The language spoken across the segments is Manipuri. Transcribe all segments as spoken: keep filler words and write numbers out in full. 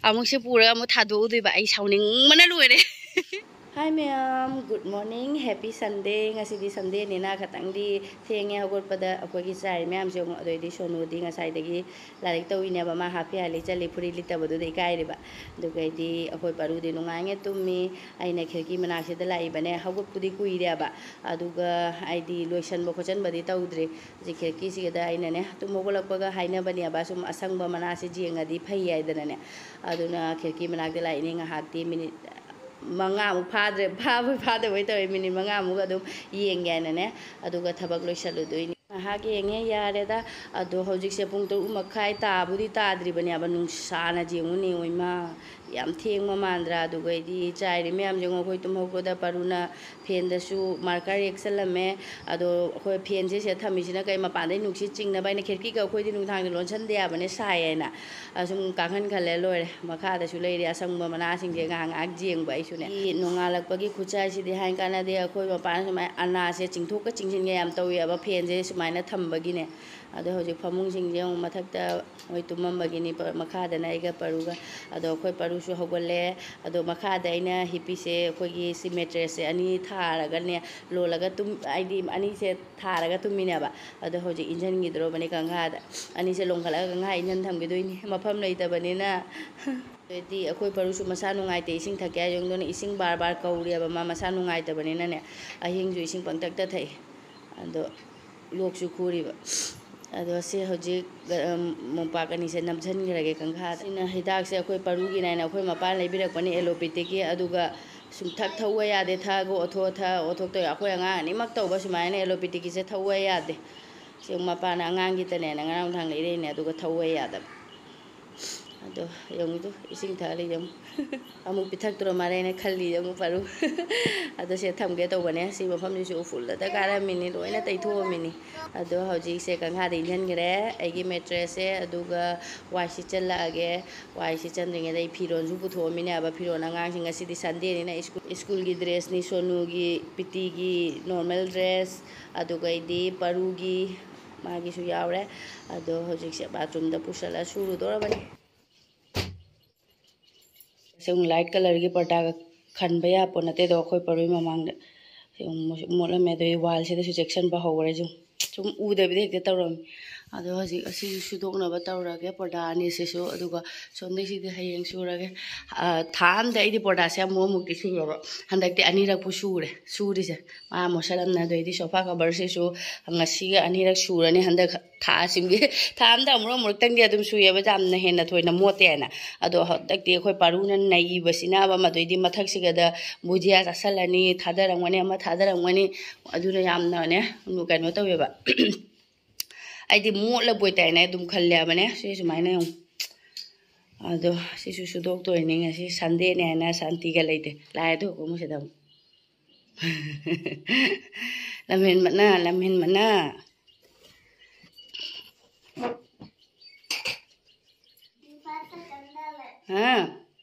ꯑꯃꯨꯛꯁꯦ ꯄꯨꯔꯒ ꯑꯃꯨꯛ ꯊꯥꯗꯣꯛꯎꯗꯣꯏꯕ꯫ ꯑꯩ ꯁꯥꯎꯅꯤꯡꯕꯅ ꯂꯣꯏꯔꯦ꯫ Hi ꯃꯌꯥꯝ, good morning, happy Sunday꯫ ꯉꯁꯤꯗꯤ Sundayꯅꯤꯅ ꯈꯇꯪꯗꯤ ꯊꯦꯡꯉꯦ ꯍꯧꯒꯠꯄꯗ꯫ ꯑꯩꯈꯣꯏꯒꯤ ꯆꯥꯏ ꯃꯌꯥꯝꯁꯦ ꯑꯃꯨꯛ, ꯑꯗꯩꯗꯤ ꯁꯣꯅꯨꯗꯤ ꯉꯁꯥꯏꯗꯒꯤ ꯂꯥꯏꯔꯤꯛ ꯇꯧꯔꯤꯅꯦꯕ꯫ ꯃꯥ half yearly ꯆꯠꯂꯤ, ꯐꯨꯔꯤꯠ ꯂꯤꯠꯇꯕꯗꯨꯗ ꯏꯀꯥꯏꯔꯤꯕ꯫ ꯑꯗꯨꯒꯩꯗꯤ ꯑꯩꯈꯣꯏ ꯄꯥꯔꯨꯗꯤ ꯅꯨꯡꯉꯥꯏꯅ ꯇꯨꯝꯃꯤ꯫ ꯑꯩꯅ ꯈꯤꯔꯀꯤ ꯃꯅꯥꯛꯁꯤꯗ ꯂꯥꯛꯏꯕꯅꯦ꯫ ꯍꯧꯒꯠꯄꯨꯗꯤ ꯀꯨꯏꯔꯦꯕ, ꯑꯗꯨꯒ ꯑꯩꯗꯤ ꯂꯣꯏꯁꯟꯕ ꯈꯣꯠꯆꯟꯕꯗꯤ ꯇꯧꯗ꯭ꯔꯤ꯫ ꯍꯧꯖꯤꯛ ꯈꯤꯔꯀꯤꯁꯤꯗ ꯑꯩꯅꯅꯦ, ꯇꯨꯝ ꯍꯧꯒꯠꯂꯛꯄꯒ ꯍꯥꯏꯅꯕꯅꯦꯕ, ꯁꯨꯝ ꯑꯁꯪꯕ ꯃꯅꯥꯁꯦ ꯌꯦꯡꯉꯗꯤ ꯐꯩ ꯍꯥꯏꯗꯅꯅꯦ꯫ ꯑꯗꯨꯅ ꯈꯤꯔꯀꯤ ꯃꯅꯥꯛꯇ ꯂꯥꯛꯏꯅꯦ꯫ ꯉꯥꯏꯍꯥꯛꯇꯤ, ꯃꯤꯅꯤꯠ ꯃꯉꯥꯃꯨꯛ ꯐꯥꯗ꯭ꯔꯦ, ꯐꯥꯕꯣꯏ ꯐꯥꯗꯕꯣꯏ ꯇꯧꯋꯦ, ꯃꯤꯅꯤꯠ ꯃꯉꯥꯃꯨꯛ ꯑꯗꯨꯝ ꯌꯦꯡꯒꯦ ꯍꯥꯏꯅꯅꯦ꯫ ꯑꯗꯨꯒ ꯊꯕꯛ ꯂꯣꯏꯁꯜꯂꯨꯗꯣꯏꯅꯤ꯫ ꯉꯥꯏꯍꯥꯛ ꯌꯦꯡꯉꯦ, ꯌꯥꯔꯦꯗ꯫ ꯑꯗꯣ ꯍꯧꯖꯤꯛꯁꯦ ꯄꯨꯡ ꯇꯔꯨꯛ ꯃꯈꯥꯏ ꯇꯥꯕꯨꯗꯤ ꯇꯥꯗ꯭ꯔꯤꯕꯅꯦꯕ, ꯅꯨꯡꯁꯥꯅ ꯌꯦꯡꯉꯨꯅꯦ, ꯑꯣꯏꯃꯥ, ꯌꯥꯝ ꯊꯦꯡꯕ ꯃꯥꯟꯗ꯭ꯔꯥ? ꯑꯗꯨꯒꯩꯗꯤ ꯆꯥꯏꯔꯤ ꯃꯌꯥꯝꯁꯦ ꯌꯦꯡꯉꯣ꯫ ꯑꯩꯈꯣꯏ ꯇꯨꯝ ꯍꯧꯒꯠꯄꯗ ꯄꯥꯔꯨꯅ ꯐꯦꯟꯗꯁꯨ marker ꯌꯦꯛꯁꯜꯂꯝꯃꯦ꯫ ꯑꯗꯣ ꯑꯩꯈꯣꯏ ꯐꯦꯟꯁꯦ ꯁꯤꯗ ꯊꯝꯃꯤꯁꯤꯅ ꯀꯩ, ꯃꯄꯥꯟꯗꯩ ꯅꯨꯡꯁꯤꯠ ꯆꯤꯡꯅꯕ ꯍꯥꯏꯅ꯫ ꯈꯤꯔꯀꯤꯒ ꯑꯩꯈꯣꯏꯗꯤ ꯅꯨꯡꯗꯥꯡꯗ ꯂꯣꯟꯁꯟꯗꯦ ꯍꯥꯏꯕꯅꯦ, ꯁꯥꯏ ꯍꯥꯏꯅ꯫ ꯑꯁꯨꯝ ꯀꯥꯡꯈꯟ ꯈꯜꯂꯦ, ꯂꯣꯏꯔꯦ꯫ ꯃꯈꯥꯗꯁꯨ ꯂꯩꯔꯤ ꯑꯁꯪꯕ ꯃꯅꯥꯁꯤꯡꯁꯦ ꯉꯥꯏꯍꯥꯛ ꯉꯥꯏꯍꯥꯛ ꯌꯦꯡꯕ ꯑꯩꯁꯨꯅꯦ꯫ ꯅꯣꯡꯉꯥꯜꯂꯛꯄꯒꯤ ꯈꯨꯠꯁꯥꯏꯁꯤꯗꯤ ꯍꯥꯏ ꯀꯥꯟꯅꯗꯦ꯫ ꯑꯩꯈꯣꯏ ꯃꯄꯥꯟ ꯁꯨꯃꯥꯏꯅ ꯑꯅꯥꯁꯦ ꯆꯤꯡꯊꯣꯛꯀ ꯆꯤꯡꯁꯤꯟꯒ ꯌꯥꯝ ꯇꯧꯋꯦꯕ, ꯐꯦꯟꯁꯦ ꯁꯨꯃꯥꯏꯅ ꯊꯝꯕꯒꯤꯅꯦ꯫ ꯑꯗꯣ ꯍꯧꯖꯤꯛ ꯐꯃꯨꯡꯁꯤꯡꯁꯦ ꯑꯃꯨꯛ ꯃꯊꯛꯇ ꯃꯣꯏ ꯇꯨꯝꯃꯝꯕꯒꯤꯅꯤ, ꯄ-, ꯃꯈꯥꯗꯅ ꯑꯩꯒ ꯄꯥꯔꯨꯒ꯫ ꯑꯗꯣ ꯑꯩꯈꯣꯏ ꯄꯥꯔꯨꯁꯨ ꯍꯧꯒꯠꯂꯦ꯫ ꯑꯗꯣ ꯃꯈꯥꯗ ꯑꯩꯅ ꯍꯤꯞꯄꯤꯁꯦ ꯑꯩꯈꯣꯏꯒꯤ ꯁꯤ mattressꯁꯦ ꯑꯅꯤ ꯊꯥꯔꯒꯅꯦ, ꯂꯣꯜꯂꯒ ꯇꯨꯝ-, ꯍꯥꯏꯗꯤ ꯑꯅꯤꯁꯦ ꯊꯥꯔꯒ ꯇꯨꯝꯃꯤꯅꯦꯕ꯫ ꯑꯗꯣ ꯍꯧꯖꯤꯛ ꯏꯟꯁꯤꯟꯈꯤꯗ꯭ꯔꯣꯕꯅꯤ ꯀꯥꯡꯈꯥꯗ꯫ ꯑꯅꯤꯁꯦ ꯂꯣꯡꯈꯠꯂꯒ ꯀꯥꯡꯈꯥ ꯏꯟꯁꯤꯟ ꯊꯝꯈꯤꯗꯣꯏꯅꯤ, ꯃꯐꯝ ꯂꯩꯇꯕꯅꯤꯅ꯫ ꯑꯗꯩꯗꯤ ꯑꯩꯈꯣꯏ ꯄꯥꯔꯨꯁꯨ ꯃꯁꯥ ꯅꯨꯡꯉꯥꯏꯇꯦ, ꯏꯁꯤꯡ ꯊꯛꯀꯦ ꯍꯥꯏ ꯌꯦꯡꯗꯨꯅ ꯏꯁꯤꯡ ꯕꯥꯔ ꯕꯥꯔ ꯀꯧꯔꯦꯕ꯫ ꯃꯥ ꯃꯁꯥ ꯅꯨꯡꯉꯥꯏꯇꯕꯅꯤꯅꯅꯦ, ꯑꯍꯤꯡꯁꯨ ꯏꯁꯤꯡ ꯄꯪꯊꯛꯇ ꯊꯛꯏ꯫ ꯑꯗꯣ ꯂꯣꯛꯁꯨ ꯈꯨꯔꯤꯕ꯫ ꯑꯗꯣ ꯁꯤ ꯍꯧꯖꯤꯛ, ꯑꯝ, ꯃꯣꯝꯄꯥꯛ ꯑꯅꯤꯁꯦ ꯅꯝꯁꯤꯟꯈ꯭ꯔꯒꯦ ꯀꯥꯡꯈꯥꯗ꯫ ꯁꯤꯅ ꯍꯤꯗꯥꯛꯁꯦ ꯑꯩꯈꯣꯏ ꯄꯥꯔꯨꯒꯤꯅ ꯍꯥꯏꯅ ꯑꯩꯈꯣꯏ ꯃꯄꯥꯅ ꯂꯩꯕꯤꯔꯛꯄꯅꯤ, allopathyꯒꯤ꯫ ꯑꯗꯨꯒ ꯁꯨꯝ ꯊꯛ ꯊꯧꯕ ꯌꯥꯗꯦ, ꯊꯛꯑꯒ ꯑꯣꯊꯣꯛ, ꯊꯛꯑꯒ ꯑꯣꯊꯣꯛ ꯇꯧꯋꯦ꯫ ꯑꯩꯈꯣꯏ ꯑꯉꯥꯡ ꯑꯅꯤꯃꯛ ꯇꯧꯕ ꯁꯨꯃꯥꯏꯅ, allopathyꯒꯤꯁꯦ ꯊꯧꯕ ꯌꯥꯗꯦ꯫ ꯁꯤ ꯃꯄꯥꯅ ꯑꯉꯥꯡꯒꯤꯇꯅꯦꯅ ꯉꯔꯥꯡ ꯅꯨꯡꯗꯥꯡ ꯂꯩꯔꯛꯏꯅꯦ, ꯑꯗꯨꯒ ꯊꯧꯕ ꯌꯥꯗꯕ꯫ ꯑꯗꯣ ꯌꯦꯡꯉꯨꯗꯣ, ꯏꯁꯤꯡ ꯊꯛꯍꯜꯂꯤ ꯌꯦꯡꯉꯨ꯫ ꯑꯃꯨꯛ ꯄꯤꯊꯛꯇ꯭ꯔꯣ ꯃꯥꯜꯂꯦꯅ ꯈꯜꯂꯤ ꯌꯦꯡꯉꯨ ꯄꯥꯔꯨ꯫ ꯑꯗꯣ ꯁꯤꯗ ꯊꯝꯒꯦ ꯇꯧꯕꯅꯦ꯫ ꯁꯤ ꯃꯐꯝꯁꯤꯁꯨ ꯎꯐꯨꯜꯗ ꯀꯥꯔꯝꯃꯤꯅꯤ, ꯂꯣꯏꯅ ꯇꯩꯊꯣꯛꯑꯝꯃꯤꯅꯤ꯫ ꯑꯗꯣ ꯍꯧꯖꯤꯛꯁꯦ ꯀꯥꯡꯈꯥꯗ ꯏꯟꯁꯤꯟꯈ꯭ꯔꯦ ꯑꯩꯒꯤ mattressꯁꯦ, ꯑꯗꯨꯒ ꯋꯥꯏ ꯁꯤꯠꯆꯜꯂꯛꯑꯒꯦ꯫ ꯋꯥꯏ ꯁꯤꯠꯆꯟꯗ꯭ꯔꯤꯉꯩꯗ ꯑꯩ ꯐꯤꯔꯣꯜꯁꯨ ꯄꯨꯊꯣꯛꯑꯝꯃꯤꯅꯦꯕ꯫ ꯐꯤꯔꯣꯜ ꯑꯉꯥꯡꯁꯤꯡ ꯉꯁꯤꯗꯤ Sundayꯅꯤꯅ ꯁ꯭ꯀꯨꯜ, ꯁ꯭ꯀꯨꯜꯒꯤ dressꯅꯤ꯫ ꯁꯣꯅꯨꯒꯤ, ꯄꯤꯇꯤꯒꯤ normal dress, ꯑꯗꯨꯒꯩꯗꯤ ꯄꯥꯔꯨꯒꯤ, ꯃꯥꯒꯤꯁꯨ ꯌꯥꯎꯔꯦ꯫ ꯑꯗꯣ ꯍꯧꯖꯤꯛꯁꯦ bathroomꯗ ꯄꯨꯁꯜꯂ ꯁꯨꯔꯨꯗꯣꯔꯕꯅꯤ꯫ ꯁꯤ ꯑꯃꯨꯛ ꯂꯥꯏꯠ ꯀꯂꯔꯒꯤ ꯄꯔꯗꯥꯒ ꯈꯟꯕ ꯌꯥꯄꯣꯠ ꯅꯠꯇꯦꯗꯣ ꯑꯩꯈꯣꯏ ꯄꯔꯨꯏ ꯃꯃꯥꯡꯗ꯫ ꯁꯤ ꯑꯃꯨꯛ ꯃꯣꯠꯂꯝꯃꯦ, ꯑꯗꯨꯒꯤ ꯋꯥꯜꯁꯤꯗꯁꯨ ꯆꯦꯛꯁꯤꯟꯕ ꯍꯧꯈ꯭ꯔꯦ꯫ ꯁꯨꯝ ꯁꯨꯝ ꯎꯗꯕꯤꯗ ꯍꯦꯛꯇ ꯇꯧꯔꯝꯃꯤ꯫ ꯑꯗꯣ ꯍꯧꯖꯤꯛ ꯑꯁꯤꯁꯨ ꯁꯨꯗꯣꯛꯅꯕ ꯇꯧꯔꯒꯦ, ꯄꯔꯗꯥ ꯑꯅꯤꯁꯤꯁꯨ꯫ ꯑꯗꯨꯒ ꯁꯣꯝꯗꯩꯁꯤꯗꯤ ꯍꯌꯦꯡ ꯁꯨꯔꯒꯦ꯫ ꯑ, ꯊꯥ ꯑꯝꯗ ꯑꯩꯗꯤ ꯄꯔꯗꯥꯁꯦ ꯑꯃꯨꯛ ꯑꯃꯨꯛꯇꯤ ꯁꯨꯔꯕ꯫ ꯍꯟꯗꯛꯇꯤ ꯑꯅꯤꯔꯛꯄꯨ ꯁꯨꯔꯦ ꯁꯨꯔꯤꯁꯦ꯫ ꯃꯥ ꯃꯣꯠꯁꯜꯂꯝꯅ꯫ ꯑꯗꯩꯗꯤ ꯁꯣꯐꯥ ꯀꯕꯔꯁꯤꯁꯨ ꯉꯁꯤꯒ ꯑꯅꯤꯔꯛ ꯁꯨꯔꯅꯤ ꯍꯟꯗꯛ ꯊꯥꯁꯤꯡꯗꯤ꯫ ꯊꯥ ꯑꯝꯗ ꯑꯃꯨꯔꯛ ꯑꯃꯨꯔꯛꯇꯪꯗꯤ ꯑꯗꯨꯝ ꯁꯨꯏꯌꯦꯕ, ꯌꯥꯝꯅ ꯍꯦꯟꯅ ꯊꯣꯏꯅ ꯃꯣꯠꯇꯦ ꯍꯥꯏꯅ꯫ ꯑꯗꯣ ꯍꯟꯗꯛꯇꯤ ꯑꯩꯈꯣꯏ ꯄꯥꯔꯨꯅ ꯅꯩꯕꯁꯤꯅꯕ, ꯃꯗꯨꯏꯗꯤ ꯃꯊꯛꯁꯤꯒꯗ ꯕꯨꯖꯤꯌꯥ ꯆꯥꯁꯜꯂꯅꯤ, ꯊꯥꯗꯔꯝꯒꯅꯤ, ꯑꯃ ꯊꯥꯗꯔꯝꯒꯅꯤ꯫ ꯑꯗꯨꯅ ꯌꯥꯝꯅꯅꯦ ꯀꯩꯅꯣ ꯇꯧꯋꯦꯕ꯫ ꯑꯩꯗꯤ ꯃꯣꯠꯂꯕꯣꯏ ꯇꯥꯏꯅ ꯑꯗꯨꯝ ꯈꯜꯂꯦꯕꯅꯦ꯫ ꯁꯤ ꯁꯨꯃꯥꯏꯅ ꯌꯦꯡꯉꯨ꯫ ꯑꯗꯣ ꯁꯤꯁꯨ ꯁꯨꯗꯣꯛꯇꯣꯏꯅꯤ꯫ ꯉꯁꯤ ꯁꯟꯗꯦꯅꯦ ꯍꯥꯏꯅ ꯁꯥꯟꯇꯤꯒ ꯂꯩꯇꯦ꯫ ꯂꯥꯛꯑꯦ ꯑꯗꯨ ꯃꯁꯤꯗ ꯑꯃꯨꯛ꯫ ꯂꯝꯍꯦꯟꯕꯅ, ꯂꯝꯍꯦꯟꯕꯅ꯫ ꯍꯥ?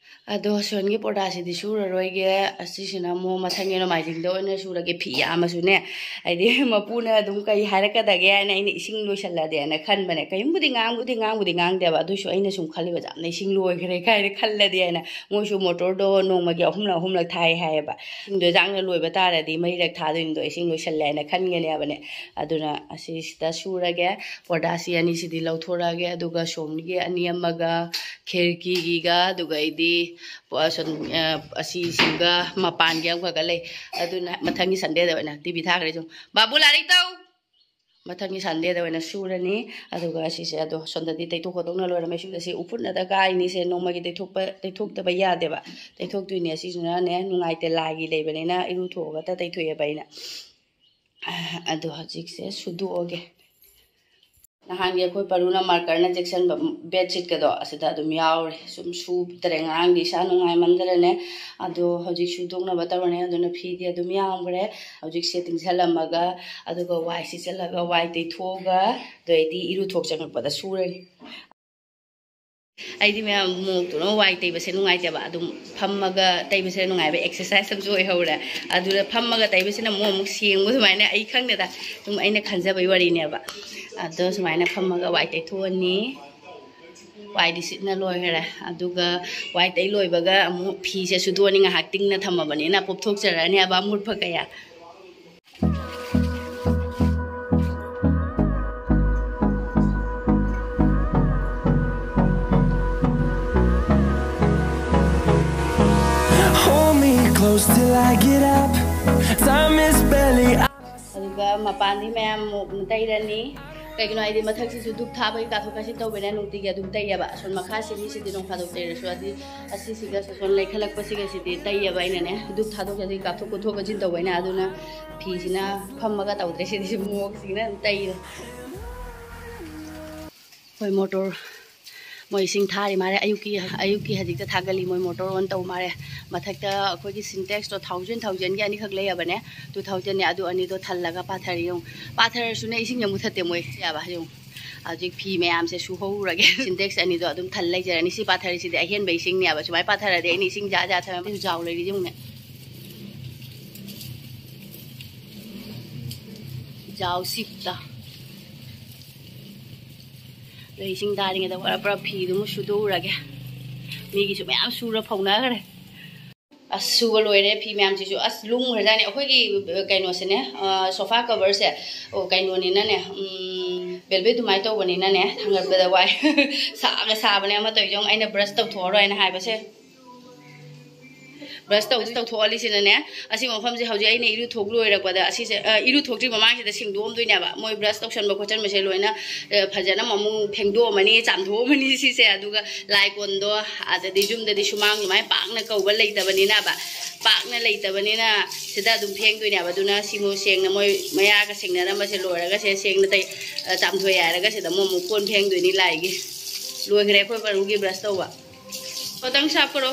ꯑꯗꯣ ꯁꯣꯟꯒꯤ ꯄꯣꯔꯗꯥꯁꯤꯗꯤ ꯁꯨꯔꯔꯣꯏꯒꯦ꯫ ꯑꯁꯤꯁꯤꯅ ꯑꯃꯨꯛ ꯃꯊꯪꯒꯤ ꯅꯣꯡꯃꯥꯏꯖꯤꯡꯗ ꯑꯣꯏꯅ ꯁꯨꯔꯒꯦ꯫ ꯐꯤ ꯌꯥꯝꯃꯁꯨꯅꯦ, ꯍꯥꯏꯗꯤ ꯃꯄꯨꯅ ꯑꯗꯨꯝ ꯀꯩ ꯍꯥꯏꯔꯛꯀꯗꯒꯦ ꯍꯥꯏꯅ ꯑꯩꯅ ꯏꯁꯤꯡ ꯂꯣꯏꯁꯜꯂꯗꯤꯅ ꯈꯟꯕꯅꯦ꯫ ꯀꯔꯤꯝꯕꯨꯗꯤ ꯉꯥꯡꯕꯨꯗꯤ ꯉꯥꯡꯕꯨꯗꯤ ꯉꯥꯡꯗꯦꯕ, ꯑꯗꯨꯁꯨ ꯑꯩꯅ ꯁꯨꯝ ꯈꯜꯂꯤꯕ, "ꯌꯥꯝꯅ ꯏꯁꯤꯡ ꯂꯣꯏꯈ꯭ꯔꯦ" ꯀꯥꯏꯅ ꯈꯜꯂꯗꯤ ꯍꯥꯏꯅ꯫ ꯃꯣꯏꯁꯨ ꯃꯣꯇꯣꯔꯗꯣ ꯅꯣꯡꯃꯒꯤ ꯑꯍꯨꯝꯂꯛ ꯑꯍꯨꯝꯂꯛ ꯊꯥꯏ ꯍꯥꯏꯌꯦꯕ꯫ ꯏꯁꯤꯡꯗꯣ ꯌꯥꯡꯅ ꯂꯣꯏꯕ ꯇꯥꯔꯗꯤ ꯃꯔꯤꯔꯛ ꯊꯥꯗꯣꯏꯅꯤꯗꯣ, ꯏꯁꯤꯡ ꯂꯣꯏꯁꯜꯂꯦ ꯍꯥꯏꯅ ꯈꯟꯒꯅꯦꯕꯅꯦ꯫ ꯑꯗꯨꯅ ꯑꯁꯤꯁꯤꯗ ꯁꯨꯔꯒꯦ꯫ ꯄꯣꯔꯗꯥꯁꯤ ꯑꯅꯤꯁꯤꯗꯤ ꯂꯧꯊꯣꯔꯛꯑꯒꯦ, ꯑꯗꯨꯒ ꯁꯣꯝꯒꯤ ꯑꯅꯤ ꯑꯃꯒ, ꯈꯤꯔꯀꯤꯒꯤꯒ, ꯑꯗꯨꯒ ꯑꯩꯗꯤ ꯄꯣ-, ꯑꯁꯣꯝ, ꯑ, ꯑꯁꯤꯁꯤꯒ ꯃꯄꯥꯟꯒꯤ ꯑꯃꯈꯛꯀ ꯂꯩ꯫ ꯑꯗꯨꯅ ꯃꯊꯪꯒꯤ ꯁꯟꯗꯦꯗ ꯑꯣꯏꯅ ꯇꯤ ꯚꯤ ꯊꯥꯈ꯭ꯔꯦ꯫ ꯁꯨꯝ, "ꯕꯥꯕꯨ, ꯂꯥꯏꯔꯤꯛ ꯇꯧ!" ꯃꯊꯪꯒꯤ ꯁꯟꯗꯦꯗ ꯑꯣꯏꯅ ꯁꯨꯔꯅꯤ꯫ ꯑꯗꯨꯒ ꯑꯁꯤꯁꯦ ꯑꯗꯣ ꯁꯣꯝꯗꯗꯤ ꯇꯩꯊꯣꯛ ꯈꯣꯠꯇꯣꯛꯅ ꯂꯣꯏꯔꯝꯃꯦ꯫ ꯁꯤꯗ ꯁꯤ ꯎꯐꯨꯟꯅꯗ ꯀꯥꯏꯅꯤꯁꯦ ꯅꯣꯡꯃꯒꯤ ꯇꯩꯊꯣꯛꯄ, ꯇꯩꯊꯣꯛꯇꯕ ꯌꯥꯗꯦꯕ꯫ ꯇꯩꯊꯣꯛꯇꯣꯏꯅꯦ꯫ ꯑꯁꯤꯁꯤꯅꯅꯦ ꯅꯨꯡꯉꯥꯏꯇꯦ, ꯂꯥꯏꯒꯤ ꯂꯩꯕꯅꯤꯅ ꯏꯔꯨ ꯊꯣꯛꯑꯒ ꯇ-, ꯇꯩꯊꯣꯛꯑꯦꯕ ꯑꯩꯅ꯫ ꯑꯗꯣ ꯍꯧꯖꯤꯛꯁꯦ ꯁꯨꯗꯣꯛꯑꯒꯦ꯫ ꯅꯍꯥꯟꯒꯤ ꯑꯩꯈꯣꯏ ꯄꯔꯨꯅ ꯃꯥꯔꯀꯔꯅ ꯆꯦꯛꯁꯟꯕ ꯕꯦꯗꯁꯤꯠꯀꯗꯣ ꯑꯁꯤꯗ ꯑꯗꯨꯝ ꯌꯥꯎꯔꯦ꯫ ꯁꯨꯝ ꯁꯨꯗ꯭ꯔꯦ꯫ ꯉꯔꯥꯡꯗꯤ ꯏꯁꯥ ꯅꯨꯡꯉꯥꯏꯃꯟꯗ꯭ꯔꯅꯦ꯫ ꯑꯗꯣ ꯍꯧꯖꯤꯛ ꯁꯨꯗꯣꯛꯅꯕ ꯇꯧꯔꯅꯤ꯫ ꯑꯗꯨꯅ ꯐꯤꯗꯤ ꯑꯗꯨꯝ ꯌꯥꯝꯈ꯭ꯔꯦ꯫ ꯍꯧꯖꯤꯛꯁꯦ ꯇꯤꯡꯁꯜꯂꯝꯃꯒ, ꯑꯗꯨꯒ ꯋꯥꯏ ꯁꯤꯠꯆꯜꯂꯒ, ꯋꯥꯏ ꯇꯩꯊꯣꯛꯑꯒ, ꯑꯗꯨ ꯑꯩꯗꯤ ꯏꯔꯨ ꯊꯣꯛ ꯆꯪꯉꯛꯄꯗ ꯁꯨꯔꯅꯤ꯫ ꯑꯩꯗꯤ ꯃꯌꯥꯝ ꯃꯣꯛꯇꯨꯅ ꯋꯥꯏ ꯇꯩꯕꯁꯦ ꯅꯨꯡꯉꯥꯏꯇꯦꯕ꯫ ꯑꯗꯨꯝ ꯐꯝꯃꯒ ꯇꯩꯕꯁꯦ ꯅꯨꯡꯉꯥꯏꯕ, ꯑꯦꯛꯁꯔꯁꯥꯏꯁ ꯑꯃꯁꯨ ꯑꯣꯏꯍꯧꯔꯦ꯫ ꯑꯗꯨꯗ ꯐꯝꯃꯒ ꯇꯩꯕꯁꯤꯅ ꯑꯃꯨꯛ, ꯑꯃꯨꯛ ꯁꯦꯡꯕ, ꯑꯗꯨꯃꯥꯏꯅ ꯑꯩ ꯈꯪꯗꯦꯗ, ꯑꯗꯨꯝ ꯑꯩꯅ ꯈꯟꯖꯕꯩ ꯋꯥꯔꯤꯅꯦꯕ꯫ ꯑꯗꯣ ꯁꯨꯃꯥꯏꯅ ꯐꯝꯃꯒ ꯋꯥꯏ ꯇꯩꯊꯣꯛꯑꯅꯤ꯫ ꯋꯥꯏꯗꯤ ꯁꯤꯠꯅ ꯂꯣꯏꯈꯔꯦ꯫ ꯑꯗꯨꯒ ꯋꯥꯏ ꯇꯩ ꯂꯣꯏꯕꯒ ꯑꯃꯨꯛ ꯐꯤꯁꯦ ꯁꯨꯗꯣꯛꯑꯅꯤ, ꯉꯥꯏꯍꯥꯛ ꯇꯤꯡꯅ ꯊꯝꯃꯕꯅꯤꯅ ꯄꯣꯞꯊꯣꯛꯆꯔꯛꯑꯅꯤ ꯍꯥꯏꯕ ꯑꯃꯣꯠꯄ ꯀꯌꯥ꯫ Hold me close till I get up. Time is barely. ꯑꯗꯨꯒ ꯃꯄꯥꯟꯗꯤ ꯃꯌꯥꯝ ꯑꯃꯨꯛ ꯇꯩꯔꯅꯤ꯫ ꯀꯩꯒꯤꯅꯣ ꯍꯥꯏꯗꯤ ꯃꯊꯛꯁꯤꯁꯨ ꯙꯨꯞ ꯊꯥꯕꯒꯤ ꯀꯥꯊꯣꯛ ꯀꯥꯁꯤꯟ ꯇꯧꯕꯅꯤꯅ ꯅꯨꯡꯇꯤꯒꯤ ꯑꯗꯨꯝ ꯇꯩꯌꯦꯕ꯫ ꯑꯁꯣꯝ ꯃꯈꯥꯁꯤ ꯃꯤꯁꯤꯗꯤ ꯅꯣꯡ ꯐꯥꯗꯣꯛ ꯇꯩꯔꯁꯨ ꯑꯗꯤ ꯑꯁꯤꯁꯤꯒ ꯁꯣꯝ ꯂꯩꯈꯠꯂꯛꯄꯁꯤꯒ ꯁꯤꯗꯤ ꯇꯩꯌꯦꯕ ꯑꯩꯅꯅꯦ꯫ ꯙꯨꯞ ꯊꯥꯗꯣꯛ ꯀꯥꯁꯤꯟ ꯀꯥꯞꯊꯣꯛ ꯀꯣꯠꯊꯣꯛ ꯀꯥꯁꯤꯟ ꯇꯧꯕꯅꯤꯅ ꯑꯗꯨꯅ ꯐꯤꯁꯤꯅ ꯐꯝꯃꯒ ꯇꯧꯗ꯭ꯔꯦ꯫ ꯁꯤꯗꯤ ꯁꯤ ꯃꯣꯛꯁꯤꯅ ꯑꯗꯨꯝ ꯇꯩꯔꯦ꯫ ꯍꯣꯏ, ꯃꯣꯇꯣꯔ ꯃꯣꯏ ꯏꯁꯤꯡ ꯊꯥꯔꯤ ꯃꯥꯜꯂꯦ꯫ ꯑꯌꯨꯛꯀꯤ, ꯑꯌꯨꯛꯀꯤ ꯍꯧꯖꯤꯛꯇ ꯊꯥꯒꯠꯂꯤ꯫ ꯃꯣꯏ ꯃꯣꯇꯣꯔ ꯑꯣꯟ ꯇꯧ ꯃꯥꯜꯂꯦ꯫ ꯃꯊꯛꯇ ꯑꯩꯈꯣꯏꯒꯤ ꯁꯤꯟꯇꯦꯛꯁꯇꯣ ꯊꯥꯎꯖꯟ, ꯊꯥꯎꯖꯟꯒꯤ ꯑꯅꯤꯈꯛ ꯂꯩꯌꯦꯕꯅꯦ꯫ ꯇꯨ ꯊꯥꯎꯖꯟꯅꯦ꯫ ꯑꯗꯨ ꯑꯅꯤꯗꯣ ꯊꯜꯂꯒ ꯄꯥꯊꯔꯤ꯫ ꯌꯦꯡꯉꯨ, ꯄꯥꯊꯔꯁꯨꯅꯦ, ꯏꯁꯤꯡꯁꯦ ꯃꯨꯊꯠꯇꯦ ꯃꯣꯏ꯫ ꯌꯥꯕ, ꯌꯦꯡꯉꯨ꯫ ꯍꯧꯖꯤꯛ ꯐꯤ ꯃꯌꯥꯝꯁꯦ ꯁꯨꯍꯧꯔꯒꯦ꯫ ꯁꯤꯟꯇꯦꯛꯁ ꯑꯅꯤꯗꯣ ꯑꯗꯨꯝ ꯊꯜ ꯂꯩꯖꯔꯅꯤ꯫ ꯁꯤ ꯄꯥꯊꯔꯤꯁꯤꯗꯤ ꯑꯍꯦꯟꯕ ꯏꯁꯤꯡꯅꯦꯕ꯫ ꯁꯨꯃꯥꯏꯅ ꯄꯥꯊꯔꯗꯤ ꯑꯩꯅ ꯏꯁꯤꯡ ꯖꯥ ꯖꯥ ꯊꯝꯃꯦ꯫ ꯖꯥꯎ ꯂꯩꯔꯤꯁꯦ ꯌꯦꯡꯉꯨꯅꯦ꯫ ꯖꯥꯎ ꯁꯤꯞꯇ꯫ ꯑꯗꯣ ꯏꯁꯤꯡ ꯇꯥꯔꯤꯉꯩꯗ ꯄꯨꯔꯥ, ꯄꯨꯔꯥ ꯐꯤꯗꯨꯃ ꯁꯨꯗꯣꯛꯎꯔꯒꯦ꯫ ꯃꯤꯒꯤꯁꯨ ꯃꯌꯥꯝ ꯁꯨꯔ ꯐꯧꯅꯈ꯭ꯔꯦ꯫ ꯑꯁ, ꯁꯨꯕ ꯂꯣꯏꯔꯦ꯫ ꯐꯤ ꯃꯌꯥꯝꯁꯤꯁꯨ ꯑꯁ ꯂꯨꯝꯈ꯭ꯔꯖꯥꯠꯅꯤ꯫ ꯑꯩꯈꯣꯏꯒꯤ, ꯑ, ꯀꯩꯅꯣꯁꯤꯅꯦ, ꯑ, ꯁꯣꯐꯥ ꯀꯚꯔꯁꯦ, ꯑꯣ, ꯀꯩꯅꯣꯅꯤꯅꯅꯦ, ꯎꯝ, velvet ꯑꯗꯨꯃꯥꯏꯅ ꯇꯧꯕꯅꯤꯅꯅꯦ, ꯊꯥꯡꯒꯠꯄꯗ ꯋꯥꯏ꯫ ꯁꯥꯒ ꯁꯥꯕꯅꯦ꯫ ꯑꯃ ꯇꯧꯔꯤꯁꯦ ꯌꯦꯡꯉꯨ, ꯑꯩꯅ ꯕ꯭ꯔꯁ ꯇꯧꯊꯣꯛꯑꯔꯣꯏꯅ ꯍꯥꯏꯕꯁꯦ꯫ ꯕ꯭ꯔꯁ ꯇꯧ-, ꯇꯧꯊꯣꯛꯍꯜꯂꯤꯁꯤꯅꯅꯦ, ꯑꯁꯤ ꯃꯐꯝꯁꯦ ꯍꯧꯖꯤꯛ ꯑꯩꯅ ꯏꯔꯨ ꯊꯣꯛ ꯂꯣꯏꯔꯛꯄꯗ ꯑꯁꯤꯁꯦ, ꯑ, ꯏꯔꯨ ꯊꯣꯛꯇ꯭ꯔꯤ ꯃꯃꯥꯡꯁꯤꯗ ꯁꯦꯡꯗꯣꯛꯑꯝꯗꯣꯏꯅꯦꯕ꯫ ꯃꯣꯏ ꯕ꯭ꯔꯁ ꯇꯧꯁꯟꯕ ꯈꯣꯠꯆꯟꯕꯁꯦ ꯂꯣꯏꯅ, ꯑ, ꯐꯖꯅ ꯑꯃꯨꯛ ꯐꯦꯡꯗꯣꯛꯑꯝꯃꯅꯤ, ꯆꯥꯝꯊꯣꯛꯑꯝꯃꯅꯤ ꯁꯤꯁꯦ꯫ ꯑꯗꯨꯒ ꯂꯥꯏ ꯀꯣꯟꯗꯣ, ꯑꯗꯗꯤ ꯌꯨꯝꯗꯗꯤ ꯁꯨꯃꯥꯡ ꯑꯗꯨꯃꯥꯏꯅ ꯄꯥꯛꯅ ꯀꯧꯕ ꯂꯩꯇꯕꯅꯤꯅꯕ, ꯄꯥꯛꯅ ꯂꯩꯇꯕꯅꯤꯅ ꯁꯤꯗ ꯑꯗꯨꯝ ꯐꯦꯡꯗꯣꯏꯅꯦꯕ꯫ ꯑꯗꯨꯅ ꯁꯤꯃꯨꯛ ꯁꯦꯡꯅ ꯃꯣꯏ ꯃꯌꯥꯒ ꯁꯦꯡꯅꯔꯝꯕꯁꯦ ꯂꯣꯏꯔꯒ ꯁꯦ ꯁꯦꯡꯅ ꯇꯩ-, ꯑ, ꯆꯥꯝꯊꯣꯛ ꯍꯥꯏꯔꯒ ꯁꯤꯗ ꯑꯃꯨꯛ, ꯑꯃꯨꯛ ꯀꯣꯟ ꯐꯦꯡꯗꯣꯏꯅꯤ ꯂꯥꯏꯒꯤ꯫ ꯂꯣꯏꯈ꯭ꯔꯦ ꯑꯩꯈꯣꯏ ꯄꯔꯨꯒꯤ ꯕ꯭ꯔꯁ ꯇꯧꯕ꯫ ꯈꯇꯪ ꯁꯥꯞꯄꯔꯣ꯫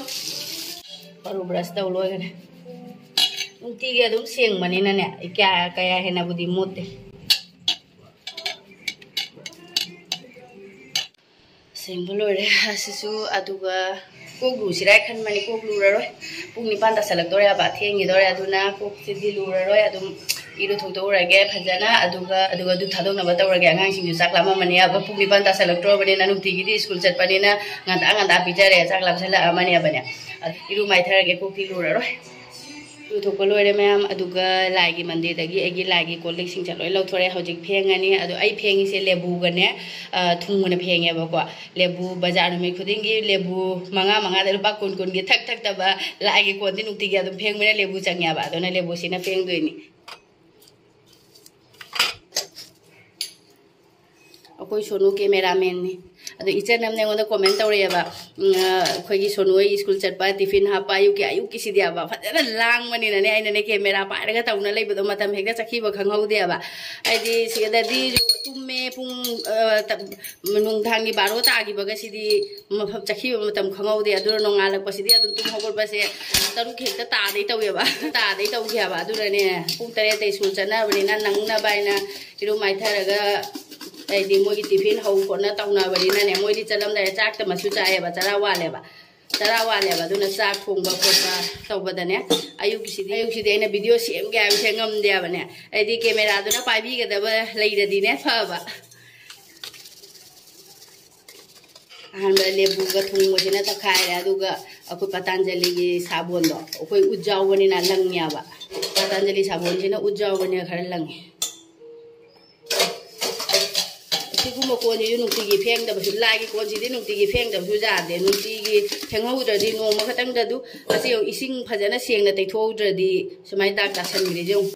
ꯄꯔꯨ ꯕ꯭ꯔꯁ ꯇꯧ ꯂꯣꯏꯈ꯭ꯔꯦ꯫ ꯅꯨꯡꯇꯤꯒꯤ ꯑꯗꯨꯝ ꯁꯦꯡꯕꯅꯤꯅꯅꯦ, ꯀꯌꯥ, ꯀꯌꯥ ꯍꯦꯟꯅꯕꯨꯗꯤ ꯃꯣꯠꯇꯦ꯫ ꯁꯦꯡꯕ ꯂꯣꯏꯔꯦ ꯑꯁꯤꯁꯨ꯫ ꯑꯗꯨꯒ ꯀꯣꯛ ꯂꯨꯁꯤꯔꯥ ꯈꯟꯕꯅꯤ, ꯀꯣꯛ ꯂꯨꯔꯔꯣꯏ꯫ ꯄꯨꯡ ꯅꯤꯄꯥꯟ ꯇꯥꯁꯜꯂꯛꯇꯣꯔꯦ ꯍꯥꯏꯕ, ꯊꯦꯡꯈꯤꯗꯣꯔꯦ꯫ ꯑꯗꯨꯅ ꯀꯣꯛꯁꯤꯗꯤ ꯂꯨꯔꯔꯣꯏ꯫ ꯑꯗꯨꯝ ꯏꯔꯨꯊꯣꯛꯇꯣꯛꯎꯔꯒꯦ ꯐꯖꯅ, ꯑꯗꯨꯒ, ꯑꯗꯨꯒ ꯙꯨꯞ ꯊꯥꯗꯣꯛꯅꯕ ꯇꯧꯔꯒꯦ꯫ ꯑꯉꯥꯡꯁꯤꯡꯁꯨ ꯆꯥꯛ ꯂꯥꯝꯃꯝꯃꯅꯤ ꯍꯥꯏꯕ, ꯄꯨꯡ ꯅꯤꯄꯥꯟ ꯇꯥꯁꯜꯂꯛꯇ꯭ꯔꯣꯕꯅꯤꯅ, ꯅꯨꯡꯇꯤꯒꯤꯗꯤ ꯁ꯭ꯀꯨꯜ ꯆꯠꯄꯅꯤꯅ ꯉꯟꯇꯥ ꯉꯟꯇꯥ ꯄꯤꯖꯔꯦ, ꯆꯥꯛ ꯂꯥꯝꯁꯜꯂꯛꯑꯃꯅꯦꯕꯅꯦ꯫ ꯑꯗꯨ ꯏꯔꯨ ꯃꯥꯏꯊꯔꯒꯦ, ꯀꯣꯛꯇꯤ ꯂꯨꯔꯔꯣꯏ꯫ ꯏꯔꯨꯊꯣꯛꯄ ꯂꯣꯏꯔꯦ ꯃꯌꯥꯝ, ꯑꯗꯨꯒ ꯂꯥꯏꯒꯤ ꯃꯟꯗꯤꯔꯗꯒꯤ ꯑꯩꯒꯤ ꯂꯥꯏꯒꯤ ꯀꯣꯜ ꯂꯤꯛꯁꯤꯡꯁꯦ ꯂꯣꯏ ꯂꯧꯊꯣꯔꯦ꯫ ꯍꯧꯖꯤꯛ ꯐꯦꯡꯉꯅꯤ꯫ ꯑꯗꯣ ꯑꯩ ꯐꯦꯡꯉꯤꯁꯦ ꯂꯦꯕꯨꯒꯅꯦ, ꯑ, ꯊꯨꯝꯒꯅ ꯐꯦꯡꯉꯦꯕꯀꯣ꯫ ꯂꯦꯕꯨ ꯕꯖꯥꯔ ꯅꯨꯃꯤꯠ ꯈꯨꯗꯤꯡꯒꯤ ꯂꯦꯕꯨ ꯃꯉꯥ ꯃꯉꯥꯗ ꯂꯨꯄꯥ ꯀꯨꯟ ꯀꯨꯟꯒꯤ ꯊꯛ ꯊꯛꯇꯕ ꯂꯥꯏꯒꯤ ꯀꯣꯟꯗꯤ ꯅꯨꯡꯇꯤꯒꯤ ꯑꯗꯨꯝ ꯐꯦꯡꯕꯅ ꯂꯦꯕꯨ ꯆꯪꯉꯦꯕ꯫ ꯑꯗꯨꯅ ꯂꯦꯕꯨꯁꯤꯅ ꯐꯦꯡꯗꯣꯏꯅꯤ꯫ ꯑꯩꯈꯣꯏ ꯁꯣꯅꯨ ꯀꯦꯃꯦꯔꯥꯃꯦꯟꯅꯤ꯫ ꯑꯗꯣ ꯏꯆꯟ ꯑꯃꯅ ꯑꯩꯉꯣꯟꯗ ꯀꯣꯃꯦꯟ ꯇꯧꯔꯛꯑꯦꯕ, ꯎꯝ, ꯑ, ꯑꯩꯈꯣꯏꯒꯤ ꯁꯣꯅꯨ ꯍꯣꯏ ꯁ꯭ꯀꯨꯜ ꯆꯠꯄ, ꯇꯤꯐꯤꯟ ꯍꯥꯞꯄ, ꯑꯌꯨꯛꯀꯤ, ꯑꯌꯨꯛꯀꯤꯁꯤꯗꯤꯕ ꯐꯖꯅ ꯂꯥꯡꯕꯅꯤꯅꯅꯦ, ꯑꯩꯅꯅꯦ ꯀꯦꯃꯦꯔꯥ ꯄꯥꯏꯔꯒ ꯇꯧꯅ ꯂꯩꯕꯗꯣ ꯃꯇꯝ ꯍꯦꯛꯇ ꯆꯠꯈꯤꯕ ꯈꯪꯍꯧꯗꯦꯕ꯫ ꯍꯥꯏꯗꯤ ꯁꯤꯗꯗꯤ ꯇꯨꯝꯃꯦ, ꯄꯨꯡ, ꯑ, ꯇ-, ꯅꯨꯡꯗꯥꯡꯒꯤ ꯕꯥꯔꯣ ꯇꯥꯈꯤꯕꯒꯁꯤꯗꯤ ꯃꯐꯝ ꯆꯠꯈꯤꯕ ꯃꯇꯝ ꯈꯪꯍꯧꯗꯦ꯫ ꯑꯗꯨꯅ ꯅꯣꯡꯉꯥꯜꯂꯛꯄꯁꯤꯗꯤ ꯑꯗꯨꯝ ꯇꯨꯝ ꯍꯧꯒꯠꯄꯁꯦ ꯇꯔꯨꯛ ꯍꯦꯛꯇ ꯇꯥꯗꯩ ꯇꯧꯋꯦꯕ꯫ ꯇꯥꯗꯩ ꯇꯧꯈꯤ ꯍꯥꯏꯕ꯫ ꯑꯗꯨꯅꯅꯦ ꯄꯨꯡ ꯇꯔꯦꯠꯇꯩ ꯁ꯭ꯀꯨꯜ ꯆꯠꯅꯕꯅꯤꯅ ꯅꯪꯅꯕ ꯍꯥꯏꯅ ꯏꯔꯨ ꯃꯥꯏꯊꯔꯒ, ꯍꯥꯏꯗꯤ ꯃꯣꯏꯒꯤ ꯇꯤꯐꯤꯟ ꯍꯧ ꯈꯣꯠꯅ ꯇꯧꯅꯕꯅꯤꯅꯅꯦ, ꯃꯣꯏꯗꯤ ꯆꯠꯂꯝꯗꯥꯏꯗ ꯆꯥꯛꯇ ꯃꯁꯨ ꯆꯥꯏꯌꯦꯕ, ꯆꯔꯥ ꯋꯥꯜꯂꯦꯕ꯫ ꯆꯔꯥ ꯋꯥꯜꯂꯦꯕ꯫ ꯑꯗꯨꯅ ꯆꯥꯛ ꯊꯣꯡꯕ ꯈꯣꯠꯄ ꯇꯧꯕꯗꯅꯦ, ꯑꯌꯨꯛꯀꯤꯁꯤꯗꯤ, ꯑꯌꯨꯛꯁꯤꯗꯤ ꯑꯩꯅ ꯚꯤꯗꯤꯑꯣ ꯁꯦꯝꯒꯦ ꯍꯥꯏꯕꯁꯦ ꯉꯝꯗꯦꯕꯅꯦ꯫ ꯍꯥꯏꯗꯤ ꯀꯦꯃꯦꯔꯥꯗꯨꯅ ꯄꯥꯏꯕꯤꯒꯗꯕ ꯂꯩꯔꯗꯤꯅꯦ ꯐꯕ꯫ ꯑꯍꯥꯟꯕ ꯂꯦꯕꯨꯒ ꯊꯨꯝꯒꯁꯤꯅ ꯇꯛꯈꯥꯏꯔꯦ, ꯑꯗꯨꯒ ꯑꯩꯈꯣꯏ ꯄꯇꯥꯟꯖꯂꯤꯒꯤ ꯁꯥꯕꯣꯟꯗꯣ, ꯑꯩꯈꯣꯏ ꯎꯠ ꯌꯥꯎꯕꯅꯤꯅ ꯂꯪꯉꯦꯕ꯫ ꯄꯇꯥꯟꯖꯂꯤ ꯁꯥꯕꯣꯟꯁꯤꯅ ꯎꯠ ꯌꯥꯎꯕꯅꯤꯅ ꯈꯔ ꯂꯪꯉꯦ꯫ ꯁꯤꯒꯨꯝꯕ ꯀꯣꯟꯁꯤꯁꯨ ꯅꯨꯡꯇꯤꯒꯤ ꯐꯦꯡꯗꯕꯁꯨ, ꯂꯥꯏꯒꯤ ꯀꯣꯟꯁꯤꯗꯤ ꯅꯨꯡꯇꯤꯒꯤ ꯐꯦꯡꯗꯕꯁꯨ ꯌꯥꯗꯦ꯫ ꯅꯨꯡꯇꯤꯒꯤ ꯐꯦꯡꯍꯧꯗ꯭ꯔꯗꯤ, ꯅꯣꯡꯃ ꯈꯛꯇꯪꯗ ꯑꯗꯨ ꯑꯁꯤ ꯌꯦꯡꯉꯨ, ꯏꯁꯤꯡ ꯐꯖꯅ ꯁꯦꯡꯅ ꯇꯩꯊꯣꯛꯍꯧꯗ꯭ꯔꯗꯤ ꯁꯨꯃꯥꯏꯅ ꯗꯥꯛ ꯇꯥꯁꯟꯈ꯭ꯔꯤꯁꯦ ꯌꯦꯡꯉꯨ꯫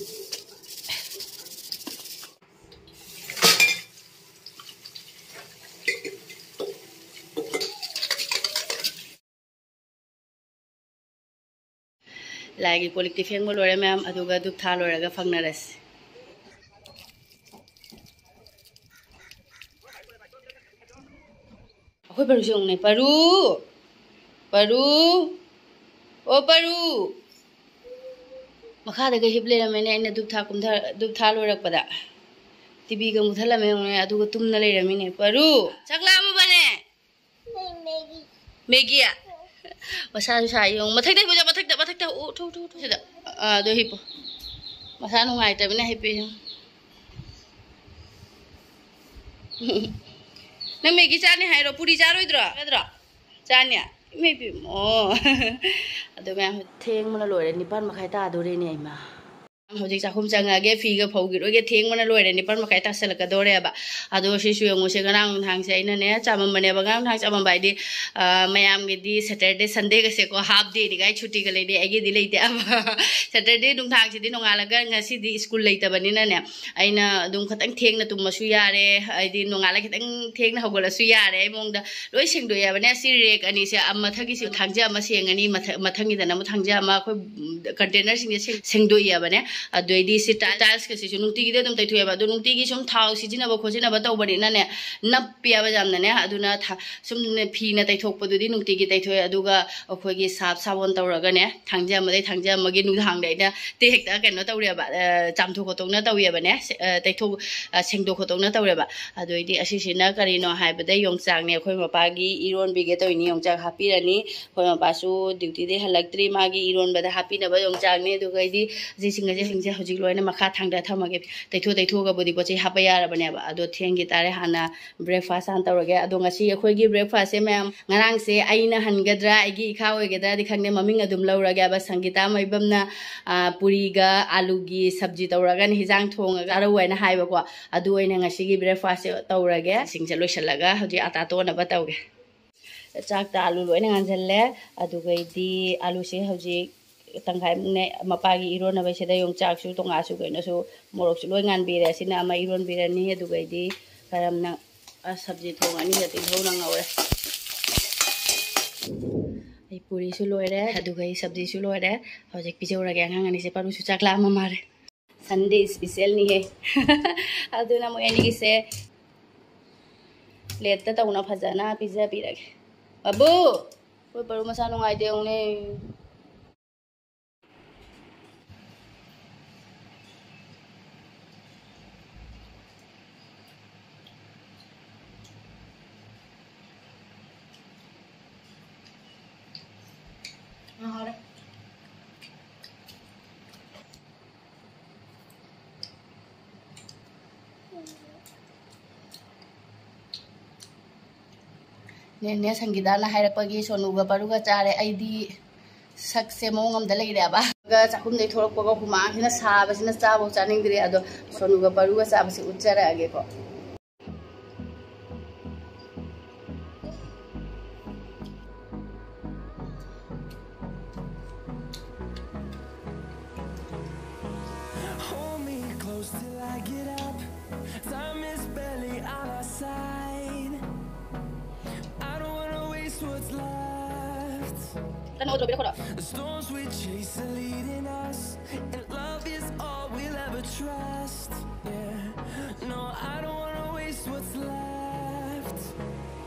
ꯂꯥꯏꯒꯤ ꯀꯣꯜ ꯂꯤꯛꯇꯤ ꯐꯦꯡꯕ ꯂꯣꯏꯔꯦ ꯃꯌꯥꯝ, ꯑꯗꯨꯒ ꯙꯨꯞ ꯊꯥ ꯂꯣꯏꯔꯒ ꯐꯪꯅꯔꯁꯤ꯫ ꯑꯩꯈꯣꯏ ꯄꯔꯨꯁꯦ ꯌꯦꯡꯉꯨꯅꯦ, ꯄꯔꯨ! ꯄꯔꯨ! ꯑꯣ ꯄꯔꯨ! ꯃꯈꯥꯗꯒ ꯍꯤꯞ ꯂꯩꯔꯝꯃꯦꯅꯦ, ꯑꯩꯅ ꯙꯨꯞ ꯊꯥ ꯀꯨꯝꯊ-, ꯙꯨꯞ ꯊꯥ ꯂꯣꯏꯔꯛꯄꯗ꯫ ꯇꯤꯚꯤꯒ ꯃꯨꯊꯠꯂꯝꯃꯦ ꯌꯦꯡꯉꯨꯅꯦ, ꯑꯗꯨꯒ ꯇꯨꯝꯅ ꯂꯩꯔꯝꯃꯤꯅꯦ꯫ ꯄꯔꯨ! ꯆꯥꯛ ꯂꯥꯝꯃꯕꯅꯦ? ꯃꯦꯒꯤ꯫ ꯃꯦꯒꯤ? ꯃꯁꯥꯁꯨ ꯁꯥꯏ ꯌꯦꯡꯉꯨ꯫ ꯃꯊꯛꯇ ꯍꯤꯞꯄꯨ, ꯃꯊꯛꯇ, ꯃꯊꯛꯇ꯫ ꯎ, ꯊꯨ, ꯊꯨ, ꯊꯨ, ꯁꯤꯗ꯫ ꯑꯥ, ꯑꯗꯨ ꯍꯤꯞꯄꯨ꯫ ꯃꯁꯥ ꯅꯨꯡꯉꯥꯏꯇꯕꯅ ꯍꯤꯞꯄꯤ꯫ ꯅꯪ ꯃꯦꯒꯤ ꯆꯥꯅꯤ ꯍꯥꯏꯔꯣ? ꯄꯨꯔꯤ ꯆꯥꯔꯣꯏꯗ꯭ꯔꯣ? ꯆꯥꯗ꯭ꯔꯣ? ꯆꯥꯅꯤ? ꯏꯃꯩ ꯄꯦꯝꯃ꯫ ꯑꯣ꯫ ꯑꯗꯨ ꯃꯌꯥꯝ ꯊꯦꯡꯕꯅ ꯂꯣꯏꯔꯦ, ꯅꯤꯄꯥꯟ ꯃꯈꯥꯏ ꯇꯥꯗꯣꯔꯦꯅꯦ ꯏꯃꯥ꯫ ꯍꯧꯖꯤꯛ ꯆꯥꯛꯈꯨꯝ ꯆꯪꯉꯛꯑꯒꯦ, ꯐꯤꯒ ꯐꯧꯈꯤꯔꯣꯏꯒꯦ, ꯊꯦꯡꯕꯅ ꯂꯣꯏꯔꯦ, ꯅꯤꯄꯥꯟ ꯃꯈꯥꯏ ꯇꯥꯁꯜꯂꯛꯀꯗꯧꯔꯦꯕ꯫ ꯑꯗꯣ ꯁꯤꯁꯨ ꯌꯦꯡꯉꯨꯁꯦ, ꯉꯔꯥꯡ ꯅꯨꯡꯗꯥꯡꯁꯦ ꯑꯩꯅꯅꯦ ꯆꯥꯃꯝꯕꯅꯦꯕ, ꯉꯔꯥꯡ ꯅꯨꯡꯗꯥꯡ ꯆꯥꯃꯝꯕ ꯍꯥꯏꯗꯤ, ꯑ, ꯃꯌꯥꯝꯒꯤꯗꯤ Saturday Sundayꯒꯁꯦꯀꯣ half dayꯅꯤ ꯀꯥꯏ ꯁꯨꯇꯤꯒ ꯂꯩꯅꯩ, ꯑꯩꯒꯤꯗꯤ ꯂꯩꯇꯦꯕ꯫ Saturday ꯅꯨꯡꯗꯥꯡꯁꯤꯗꯤ ꯅꯣꯡꯉꯥꯜꯂꯒ ꯉꯁꯤꯗꯤ school ꯂꯩꯇꯕꯅꯤꯅꯅꯦ, ꯑꯩꯅ ꯑꯗꯨꯝ ꯈꯤꯇꯪ ꯊꯦꯡꯅ ꯇꯨꯝꯃꯁꯨ ꯌꯥꯔꯦ, ꯍꯥꯏꯗꯤ ꯅꯣꯡꯉꯥꯜꯂꯒ ꯈꯤꯇꯪ ꯊꯦꯡꯅ ꯍꯧꯒꯠꯂꯁꯨ ꯌꯥꯔꯦ, ꯑꯩ ꯃꯑꯣꯡꯗ ꯂꯣꯏ ꯁꯦꯡꯗꯣꯛꯑꯦꯕꯅꯦ꯫ ꯁꯤ rack ꯑꯅꯤꯁꯦ, ꯑ, ꯃꯊꯛꯀꯤꯁꯤ ꯊꯥꯡꯖ ꯑꯃ ꯁꯦꯡꯉꯅꯤ, ꯃꯊꯛ-, ꯃꯊꯪꯒꯤꯗꯅ ꯑꯃꯨꯛ ꯊꯥꯡꯖ ꯑꯃ ꯑꯩꯈꯣꯏ, ꯎꯝ, containerꯁꯤꯡꯁꯦ ꯁꯦꯡ-, ꯁꯦꯡꯗꯣꯛꯑꯦꯕꯅꯦ꯫ ꯑꯗꯨꯗꯩꯗꯤ ꯁꯤ ꯇꯥꯏꯜꯁꯀꯁꯤꯁꯨ ꯅꯨꯡꯇꯤꯒꯤꯗꯤ ꯑꯗꯨꯝ ꯇꯩꯊꯣꯛꯑꯦꯕ, ꯑꯗꯣ ꯅꯨꯡꯇꯤꯒꯤ ꯁꯨꯝ ꯊꯥꯎ ꯁꯤꯖꯤꯟꯅꯕ ꯈꯣꯠꯆꯤꯟꯅꯕ ꯇꯧꯕꯅꯤꯅꯅꯦ, ꯅꯞꯄꯦꯕ ꯌꯥꯝꯅꯅꯦ꯫ ꯑꯗꯨꯅ ꯊꯥ-, ꯁꯨꯝ ꯐꯤꯅ ꯇꯩꯊꯣꯛꯄꯗꯨꯗꯤ ꯅꯨꯡꯇꯤꯒꯤ ꯇꯩꯊꯣꯛꯑꯦ, ꯑꯗꯨꯒ ꯑꯩꯈꯣꯏꯒꯤ ꯁꯥꯞ ꯁꯥꯕꯣꯟ ꯇꯧꯔꯒꯅꯦ, ꯊꯥꯡꯖ ꯑꯃꯗꯩ ꯊꯥꯡꯖ ꯑꯃꯒꯤ ꯅꯨꯡꯗꯥꯡꯗ ꯑꯩꯅ ꯇꯦꯛ ꯍꯦꯛꯇ ꯀꯩꯅꯣ ꯇꯧꯔꯦꯕ, ꯑ, ꯆꯥꯝꯊꯣꯛ ꯈꯣꯠꯇꯣꯛꯅ ꯇꯧꯋꯦꯕꯅꯦ, ꯁꯦ-, ꯑ, ꯇꯩꯊꯣꯛ-, ꯑ, ꯁꯦꯡꯗꯣꯛ ꯈꯣꯠꯇꯣꯛꯅ ꯇꯧꯔꯦꯕ꯫ ꯑꯗꯨꯏꯗꯤ ꯑꯁꯤꯁꯤꯅ ꯀꯔꯤꯅꯣ ꯍꯥꯏꯕꯗ ꯌꯣꯡꯆꯥꯛꯅꯦ, ꯑꯩꯈꯣꯏ ꯃꯄꯥꯒꯤ ꯏꯔꯣꯟꯕꯤꯒꯦ ꯇꯧꯔꯤꯅꯤ, ꯌꯣꯡꯆꯥꯛ ꯍꯥꯞꯄꯤꯔꯅꯤ꯫ ꯑꯩꯈꯣꯏ ꯃꯄꯥꯁꯨ dutyꯗꯩ ꯍꯜꯂꯛꯇ꯭ꯔꯤ, ꯃꯥꯒꯤ ꯏꯔꯣꯟꯕꯗ ꯍꯥꯞꯄꯤꯅꯕ ꯌꯣꯡꯆꯥꯛꯅꯦ꯫ ꯑꯗꯨꯒ ꯑꯩꯗꯤ ꯑꯁꯤꯁꯤꯡ ꯑꯁꯤꯁꯤꯡꯁꯦ ꯍꯧꯖꯤꯛ ꯂꯣꯏꯅ ꯃꯈꯥ ꯊꯥꯡꯗ ꯊꯝꯃꯒꯦ, ꯇꯩꯊꯣꯛ ꯇꯩꯊꯣꯛꯑꯒꯕꯨꯗꯤ ꯄꯣꯠ ꯆꯩ ꯍꯥꯞꯄ ꯌꯥꯔꯕꯅꯦꯕ꯫ ꯑꯗꯣ ꯊꯦꯡꯈꯤ ꯇꯥꯔꯦ, ꯍꯥꯟꯅ breakfast ꯍꯥꯟꯅ ꯇꯧꯔꯒꯦ꯫ ꯑꯗꯣ ꯉꯁꯤ ꯑꯩꯈꯣꯏꯒꯤ breakfastꯁꯦ ꯃꯌꯥꯝ, ꯉꯔꯥꯡꯁꯦ ꯑꯩꯅ ꯍꯟꯒꯗ꯭ꯔꯥ, ꯑꯩꯒꯤ ꯏꯈꯥ ꯑꯣꯏꯒꯗ꯭ꯔꯥꯗꯤ ꯈꯪꯗꯦ, ꯃꯃꯤꯡ ꯑꯗꯨꯝ ꯂꯧꯔꯒꯦꯕ꯫ ꯁꯪꯒꯤꯇꯥ ꯃꯩꯕꯝꯅ, ꯑ, ꯄꯨꯔꯤꯒ ꯑꯂꯨꯒꯤ ꯁꯕꯖꯤ ꯇꯧꯔꯒꯅ ꯍꯤꯟꯖꯥꯡ ꯊꯣꯡꯉꯒ ꯆꯥꯔꯧ ꯍꯥꯏꯅ ꯍꯥꯏꯕꯀꯣ꯫ ꯑꯗꯨ ꯑꯣꯏꯅ ꯉꯁꯤꯒꯤ breakfastꯁꯦ ꯇꯧꯔꯒꯦ꯫ ꯁꯤꯡꯁꯦ ꯂꯣꯏꯁꯤꯜꯂꯒ ꯍꯧꯖꯤꯛ ꯑꯇꯥ ꯇꯣꯠꯅꯕ ꯇꯧꯒꯦ꯫ ꯆꯥꯛꯇ ꯑꯂꯨ ꯂꯣꯏꯅ ꯉꯥꯟꯁꯤꯜꯂꯦ꯫ ꯑꯗꯨꯒꯩꯗꯤ ꯑꯂꯨꯁꯦ ꯍꯧꯖꯤꯛ ꯇꯪꯈꯥꯏꯃꯨꯛꯅꯦ, ꯃꯄꯥꯒꯤ ꯏꯔꯣꯟꯅꯕꯁꯤꯗ ꯌꯣꯡꯆꯥꯛꯁꯨ, ꯇꯣꯉꯥꯁꯨ, ꯀꯩꯅꯣꯁꯨ, ꯃꯣꯔꯣꯛꯁꯨ ꯂꯣꯏ ꯉꯥꯟꯕꯤꯔꯦ꯫ ꯑꯁꯤꯅ ꯑꯃ ꯏꯔꯣꯟꯕꯤꯔꯅꯤ꯫ ꯑꯗꯨꯒꯩꯗꯤ ꯀꯔꯝꯅ, ꯑ, ꯁꯕꯖꯤ ꯊꯣꯡꯉꯅꯤ꯫ ꯇꯤꯜꯍꯧ ꯅꯪꯍꯧꯔꯦ꯫ ꯑꯩ ꯄꯨꯔꯤꯁꯨ ꯂꯣꯏꯔꯦ, ꯑꯗꯨꯒ ꯑꯩ ꯁꯕꯖꯤꯁꯨ ꯂꯣꯏꯔꯦ꯫ ꯍꯧꯖꯤꯛ ꯄꯤꯖꯧꯔꯒꯦ ꯑꯉꯥꯡ ꯑꯅꯤꯁꯦ꯫ ꯄꯥꯔꯨꯁꯨ ꯆꯥꯛ ꯂꯥꯝꯃ ꯃꯥꯜꯂꯦ꯫ Sunday specialꯅꯤꯍꯦ꯫ ꯑꯗꯨꯅ ꯃꯣꯏ ꯑꯅꯤꯒꯤꯁꯦ plateꯇ ꯇꯧꯅ ꯐꯖꯅ ꯄꯤꯖꯕꯤꯔꯒꯦ꯫ ꯕꯥꯕꯨ, ꯑꯩꯈꯣꯏ ꯄꯔꯨ ꯃꯁꯥ ꯅꯨꯡꯉꯥꯏꯇꯦ ꯌꯦꯡꯉꯨꯅꯦ꯫ ꯍꯥꯎꯔꯦ꯫ ꯅꯦꯅꯦ ꯁꯪꯒꯤꯇꯥꯅ ꯍꯥꯏꯔꯛꯄꯒꯤ ꯁꯣꯅꯨꯒ ꯄꯔꯨꯒ ꯆꯥꯔꯦ꯫ ꯑꯩꯗꯤ ꯁꯛꯁꯦ ꯃꯑꯣꯡ ꯑꯃꯗ ꯂꯩꯔꯦꯕ꯫ ꯑꯗꯨꯒ ꯆꯥꯛꯈꯨꯝꯗꯩ ꯊꯣꯛꯂꯛꯄꯒ ꯍꯨꯃꯥꯡꯁꯤꯅ ꯁꯥꯕꯁꯤꯅ ꯆꯥꯕꯧ ꯆꯥꯅꯤꯡꯗ꯭ꯔꯦ꯫ ꯑꯗꯣ ꯁꯣꯅꯨꯒ ꯄꯔꯨꯒ ꯆꯥꯕꯁꯤ ꯎꯠꯆꯔꯛꯑꯒꯦꯀꯣ꯫ Hold me close till I get up. Time is barely on our side. I don't wanna waste what's left. Ano, otro, pila ko na? The storms we chase are leading us, and love is all we'll ever trust. Yeah, no, I don't wanna waste what's left.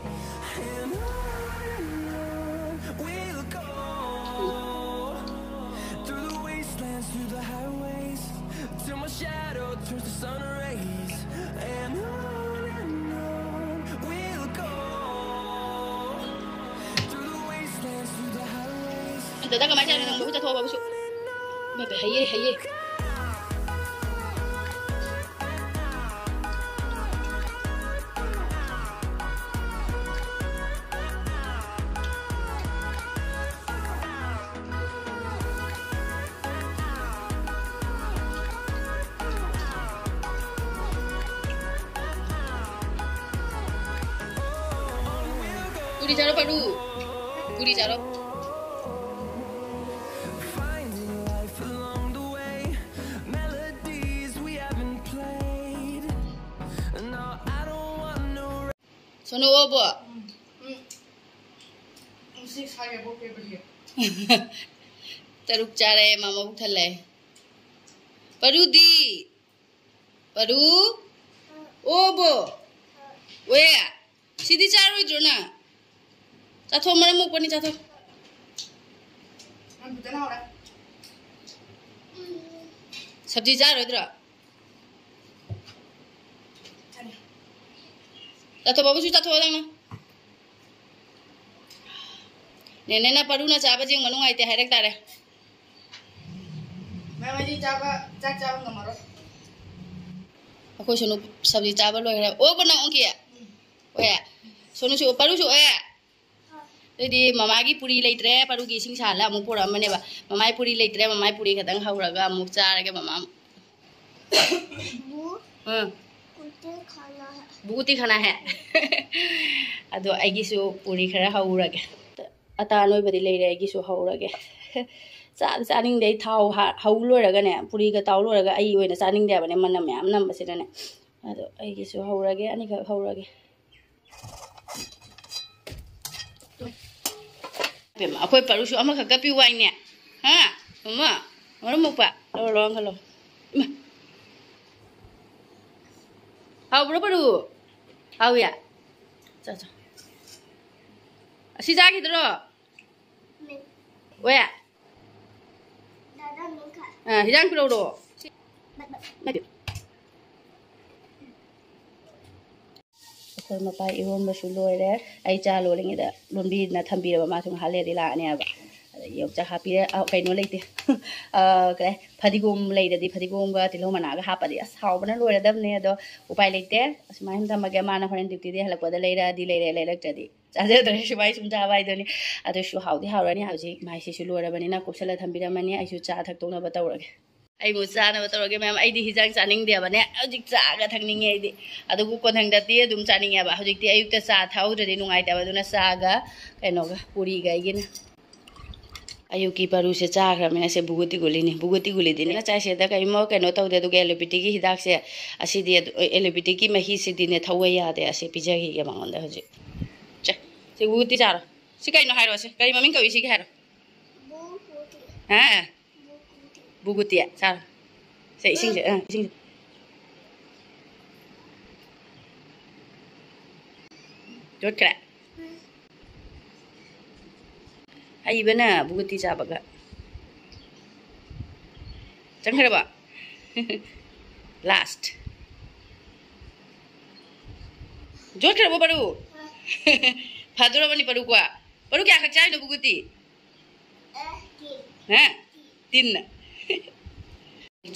And on and on we'll go, through the wastelands, through the highways, till my shadow turns to sun rays. And on and on we'll go, through the wastelands, through the highways. Ang dada ka, Marcia, ano nang mahuta to, babuso? Babe, haye, haye. Puri chalo, Paru. Puri chalo. Finding life along the way, melodies we haven't played. No, I don't want no Sonu, obo. Six high above every year. ꯇꯔꯨꯛ ꯆꯥꯔꯦ, ꯃꯥ ꯃꯕꯨꯛ ꯊꯜꯂꯦ꯫ ꯄꯔꯨꯗꯤ? ꯄꯔꯨ? ꯑꯣꯕꯣ? ꯑꯣꯌꯦ? ꯁꯤꯗꯤ ꯆꯥꯔꯣꯏꯗ꯭ꯔꯣ ꯅꯪ? ꯆꯥꯊꯣꯛ, ꯃꯔꯝ ꯃꯣꯛꯄꯅꯤ, ꯆꯥꯊꯣꯛ꯫ ꯌꯥꯝ ꯐꯖꯅ ꯍꯧꯔꯦ꯫ ꯁꯕꯖꯤ ꯆꯥꯔꯣꯏꯗ꯭ꯔꯣ? ꯆꯥꯅꯤ꯫ ꯆꯥꯊꯣꯛ, ꯕꯥꯕꯨꯁꯨ ꯆꯥꯊꯣꯛꯑꯣ ꯅꯪꯅ꯫ ꯅꯦꯅꯦꯅ ꯄꯔꯨꯅ ꯆꯥꯕ ꯌꯦꯡꯕ ꯅꯨꯡꯉꯥꯏꯇꯦ ꯍꯥꯏꯔꯛ ꯇꯥꯔꯦ꯫ ꯃꯌꯥꯝ ꯑꯩꯗꯤ ꯆꯥꯕ, ꯆꯥꯛ ꯆꯥꯕ ꯉꯝꯃꯔꯣꯏ꯫ ꯑꯩꯈꯣꯏ ꯁꯣꯅꯨ ꯁꯕꯖꯤ ꯆꯥꯕ ꯂꯣꯏꯈ꯭ꯔꯦ꯫ ꯑꯣ, ꯀꯅꯥ ꯑꯣꯟꯈꯤ? ꯑꯣꯏ꯫ ꯁꯣꯅꯨꯁꯨ, ꯄꯔꯨꯁꯨ, ꯑꯦ꯫ ꯑꯗꯨꯗꯤ ꯃꯃꯥꯒꯤ ꯄꯨꯔꯤ ꯂꯩꯇ꯭ꯔꯦ, ꯄꯔꯨꯒꯤ ꯏꯁꯤꯡ ꯁꯥꯍꯜꯂ ꯑꯃꯨꯛ ꯄꯨꯔꯛꯑꯝꯕꯅꯦꯕ꯫ ꯃꯃꯥꯏ ꯄꯨꯔꯤ ꯂꯩꯇ꯭ꯔꯦ, ꯃꯃꯥꯏ ꯄꯨꯔꯤ ꯈꯛꯇꯪ ꯍꯧꯔꯒ ꯑꯃꯨꯛ ꯆꯥꯔꯒꯦ, ꯃꯃꯥ꯫ ꯎꯝ꯫ ꯕꯨꯒꯨꯇꯤ ꯈꯥꯅꯥ ꯍꯦ꯫ ꯑꯗꯣ ꯑꯩꯒꯤꯁꯨ ꯄꯨꯔꯤ ꯈꯔ ꯍꯧꯔꯒꯦ꯫ ꯑꯇꯥ ꯑꯅꯣꯏꯕꯗꯤ ꯂꯩꯔꯦ, ꯑꯩꯒꯤꯁꯨ ꯍꯧꯔꯒꯦ꯫ ꯆꯥꯗꯤ ꯆꯥꯅꯤꯡꯗꯦ ꯑꯩ, ꯊꯥꯎ ꯍꯥ-, ꯍꯧ ꯂꯣꯏꯔꯒꯅꯦ, ꯄꯨꯔꯤꯒ ꯇꯥꯎ ꯂꯣꯏꯔꯒ ꯑꯩ ꯑꯣꯏꯅ ꯆꯥꯅꯤꯡꯗꯦ ꯍꯥꯏꯕꯅꯦ, ꯃꯅꯝ ꯃꯌꯥꯝ ꯅꯝꯕꯁꯤꯗꯅꯦ꯫ ꯑꯗꯣ ꯑꯩꯒꯤꯁꯨ ꯍꯧꯔꯒꯦ, ꯑꯅꯤꯈꯛ ꯍꯧꯔꯒꯦ꯫ ꯏꯕꯦꯝꯃ, ꯑꯩꯈꯣꯏ ꯄꯔꯨꯁꯨ ꯑꯃꯈꯛ ꯀꯛꯄꯤꯌꯨ ꯍꯥꯏꯅꯦ꯫ ꯍꯥ? ꯃꯃꯥ, ꯃꯔꯨꯝ ꯃꯣꯛꯄ, ꯂꯧꯔꯣ, ꯂꯧꯔꯣ, ꯈꯜꯂꯣ꯫ ꯏꯃꯥ꯫ ꯍꯥꯎꯕ꯭ꯔꯣ, ꯄꯔꯨ? ꯍꯥꯎꯏ? ꯆꯥ, ꯆꯥ꯫ ꯑꯁꯤ ꯆꯥꯈꯤꯗ꯭ꯔꯣ? ꯑꯣꯏ꯫ ꯑꯥ, ꯍꯤꯗꯥꯛ ꯄꯤꯔꯛꯎꯔꯣ? ꯑꯩꯈꯣꯏ ꯃꯄꯥ ꯏꯔꯣꯟꯕꯁꯨ ꯂꯣꯏꯔꯦ꯫ ꯑꯩ ꯆꯥ ꯂꯣꯜꯂꯤꯉꯩꯗ ꯂꯣꯟꯕꯤꯗꯨꯅ ꯊꯝꯕꯤꯔꯕ, ꯃꯥꯁꯨ ꯉꯥꯏꯍꯥꯛ ꯂꯩꯔꯗꯤ ꯂꯥꯛꯑꯅꯦꯕ꯫ ꯑꯗ ꯌꯣꯡꯆꯥꯛ ꯍꯥꯞꯄꯤꯔꯦ꯫ ꯑ, ꯀꯩꯅꯣ ꯂꯩꯇꯦ꯫ ꯑ, ꯀꯩ, ꯐꯗꯤꯒꯣꯝ ꯂꯩꯔꯗꯤ ꯐꯗꯤꯒꯣꯝꯒ ꯇꯤꯜꯍꯧ ꯃꯅꯥꯒ ꯍꯥꯞꯄꯗꯤ ꯑꯁ ꯍꯥꯎꯕꯅ ꯂꯣꯏꯔꯗꯕꯅꯦ꯫ ꯑꯗꯣ ꯎꯄꯥꯏ ꯂꯩꯇꯦ꯫ ꯑꯁꯨꯃꯥꯏꯅ ꯊꯝꯃꯒꯦ꯫ ꯃꯥꯅ ꯍꯣꯔꯦꯟ duty ꯗꯒꯤ ꯍꯜꯂꯛꯄꯗ ꯂꯩꯔꯛꯑꯗꯤ ꯂꯩꯔꯦ, ꯂꯩꯔꯛꯇ꯭ꯔꯗꯤ ꯆꯥꯖꯗ꯭ꯔꯦ꯫ ꯁꯨꯃꯥꯏ ꯁꯨꯝ ꯆꯥꯕ ꯍꯥꯏꯗꯨꯅꯤ꯫ ꯑꯗꯨꯁꯨ ꯍꯥꯎꯗꯤ ꯍꯥꯎꯔꯅꯤ꯫ ꯍꯧꯖꯤꯛ ꯃꯍꯤꯁꯤꯁꯨ ꯂꯣꯏꯔꯕꯅꯤꯅ ꯀꯨꯞꯁꯜꯂ ꯊꯝꯕꯤꯔꯝꯃꯅꯤ꯫ ꯑꯩꯁꯨ ꯆꯥ ꯊꯛꯇꯣꯛꯅꯕ ꯇꯧꯔꯒꯦ꯫ ꯑꯩꯕꯨ ꯆꯥꯅꯕ ꯇꯧꯔꯒꯦ ꯃꯌꯥꯝ꯫ ꯑꯩꯗꯤ ꯍꯤꯟꯖꯥꯡ ꯆꯥꯅꯤꯡꯗꯦꯕꯅꯦ꯫ ꯍꯧꯖꯤꯛ ꯆꯥꯒ ꯊꯛꯅꯤꯡꯉꯦ ꯑꯩꯗꯤ꯫ ꯑꯗꯨꯕꯨ ꯀꯣꯟꯊꯪꯗꯗꯤ ꯑꯗꯨꯝ ꯆꯥꯅꯤꯡꯉꯦꯕ꯫ ꯍꯧꯖꯤꯛꯇꯤ ꯑꯌꯨꯛꯇ ꯆꯥ ꯊꯛꯍꯧꯗ꯭ꯔꯗꯤ ꯅꯨꯡꯉꯥꯏꯇꯕ꯫ ꯑꯗꯨꯅ ꯆꯥꯒ ꯀꯩꯅꯣꯒ ꯄꯨꯔꯤꯒ ꯑꯩꯒꯤꯅ꯫ ꯑꯌꯨꯛꯀꯤ ꯄꯔꯨꯁꯦ ꯆꯥꯈ꯭ꯔꯕꯅꯤꯅ ꯁꯦ ꯕꯨꯒꯨꯇꯤ ꯒꯨꯂꯤꯅꯤ꯫ ꯕꯨꯒꯨꯇꯤ ꯒꯨꯂꯤꯗꯤꯅꯦ ꯆꯥꯏꯁꯦꯗ ꯀꯔꯤꯃꯣ ꯀꯩꯅꯣ ꯇꯧꯗꯦ꯫ ꯑꯗꯨꯒ allopathy ꯒꯤ ꯍꯤꯗꯥꯛꯁꯦ ꯑꯁꯤꯗꯤ ꯑꯗꯨ, allopathy ꯒꯤ ꯃꯍꯤꯁꯤꯗꯤꯅꯦ ꯊꯧꯕ ꯌꯥꯗꯦ꯫ ꯑꯁꯤ ꯄꯤꯖꯈꯤꯒꯦ ꯃꯉꯣꯟꯗ ꯍꯧꯖꯤꯛ꯫ ꯆꯦ, ꯁꯤ ꯕꯨꯒꯨꯇꯤ ꯆꯥꯔꯣ꯫ ꯁꯤ ꯀꯩꯅꯣ ꯍꯥꯏꯔꯣ ꯁꯦ꯫ ꯀꯔꯤ ꯃꯃꯤꯡ ꯀꯧꯏ ꯁꯤꯒꯤ ꯍꯥꯏꯔꯣ? ꯕꯨꯒꯨꯇꯤ꯫ ꯍꯥ? ꯕꯨꯒꯨꯇꯤ꯫ ꯕꯨꯒꯨꯇꯤ ꯆꯥꯔꯣ꯫ ꯁꯦ, ꯏꯁꯤꯡꯁꯦ, ꯑ, ꯏꯁꯤꯡꯁꯦ꯫ ꯌꯣꯠꯈ꯭ꯔꯦ꯫ ꯍꯩꯕꯅ ꯕꯨꯒꯨꯇꯤ ꯆꯥꯕꯒ꯫ ꯆꯪꯈ꯭ꯔꯕ? Last꯫ ꯌꯣꯠꯈ꯭ꯔꯕꯣ ꯄꯔꯨ? ꯐꯥꯗꯣꯔꯕꯅꯤ ꯄꯔꯨ ꯀꯣ꯫ ꯄꯔꯨ ꯀꯌꯥꯈꯛ ꯆꯥꯏꯅꯣ ꯕꯨꯒꯨꯇꯤ? ꯍꯥ? ꯇꯤꯟꯅ꯫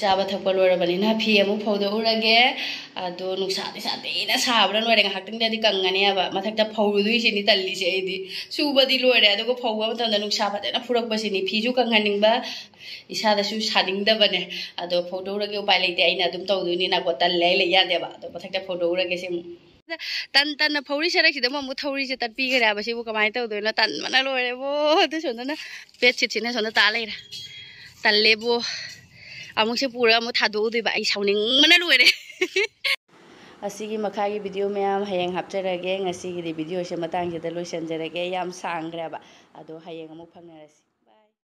ꯆꯥꯕ ꯊꯛꯄ ꯂꯣꯏꯔꯕꯅꯤꯅ ꯐꯤ ꯑꯃꯨꯛ ꯐꯧꯗꯣꯛꯎꯔꯒꯦ꯫ ꯑꯗꯣ ꯅꯨꯡꯁꯥꯗꯤ ꯁꯥꯊꯤꯅ ꯁꯥꯕꯅ ꯂꯣꯏꯔꯦ꯫ ꯉꯥꯏꯍꯥꯛꯇꯪꯗꯗꯤ ꯀꯪꯉꯅꯦꯕ, ꯃꯊꯛꯇ ꯐꯧꯔꯨꯗꯣꯏꯁꯤꯅꯤ ꯇꯜꯂꯤꯁꯦ ꯑꯩꯗꯤ꯫ ꯁꯨꯕꯗꯤ ꯂꯣꯏꯔꯦ, ꯑꯗꯨꯒ ꯐꯧꯕ ꯃꯇꯝꯗ ꯅꯨꯡꯁꯥ ꯐꯖꯅ ꯐꯨꯔꯛꯄꯁꯤꯅꯤ꯫ ꯐꯤꯁꯨ ꯀꯪꯍꯟꯅꯤꯡꯕ, ꯏꯁꯥꯗꯁꯨ ꯁꯥꯅꯤꯡꯗꯕꯅꯦ꯫ ꯑꯗꯣ ꯐꯧꯗꯣꯛꯎꯔꯒꯦ, ꯎꯄꯥꯏ ꯂꯩꯇꯦ, ꯑꯩꯅ ꯑꯗꯨꯝ ꯇꯧꯗꯣꯏꯅꯤꯅꯀꯣ, ꯇꯜꯂꯦ, ꯑꯩ ꯂꯩ ꯌꯥꯗꯦꯕ꯫ ꯑꯗꯣ ꯃꯊꯛꯇ ꯐꯧꯗꯣꯛꯎꯔꯒꯦ ꯁꯤ ꯑꯃꯨꯛ꯫ ꯇꯟ ꯇꯟꯅ ꯐꯧꯔꯤ ꯁꯔꯛꯁꯤꯗ ꯑꯃꯨꯛ ꯊꯧꯔꯤꯁꯦ ꯇꯠꯄꯤꯈ꯭ꯔꯦ ꯍꯥꯏꯕ꯫ ꯁꯤꯕꯨ ꯀꯃꯥꯏꯅ ꯇꯧꯗꯣꯏꯅꯣ? ꯇꯟꯕꯅ ꯂꯣꯏꯔꯦꯕꯣ꯫ ꯑꯗꯨ ꯁꯣꯝꯗꯅ ꯕꯦꯠꯁꯤꯠꯁꯤꯅ ꯁꯣꯝꯗ ꯇꯥ ꯂꯩꯔꯦ꯫ ꯇꯜꯂꯦꯕꯣ꯫ ꯑꯃꯨꯛꯁꯦ ꯄꯨꯔꯒ ꯑꯃꯨꯛ ꯊꯥꯗꯣꯛꯎꯗꯣꯏꯕ꯫ ꯑꯩ ꯁꯥꯎꯅꯤꯡꯕꯅ ꯂꯣꯏꯔꯦ꯫ ꯑꯁꯤꯒꯤ ꯃꯈꯥꯒꯤ ꯚꯤꯗꯤꯑꯣ ꯃꯌꯥꯝ ꯍꯌꯦꯡ ꯍꯥꯞꯆꯔꯒꯦ꯫ ꯉꯁꯤꯒꯤꯗꯤ ꯚꯤꯗꯤꯑꯣꯁꯦ ꯃꯇꯥꯡꯁꯤꯗ ꯂꯣꯏꯁꯤꯟꯖꯔꯒꯦ꯫ ꯌꯥꯝ ꯁꯥꯡꯈ꯭ꯔꯦꯕ꯫ ꯑꯗꯣ ꯍꯌꯦꯡ ꯑꯃꯨꯛ ꯐꯪꯅꯔꯁꯤ꯫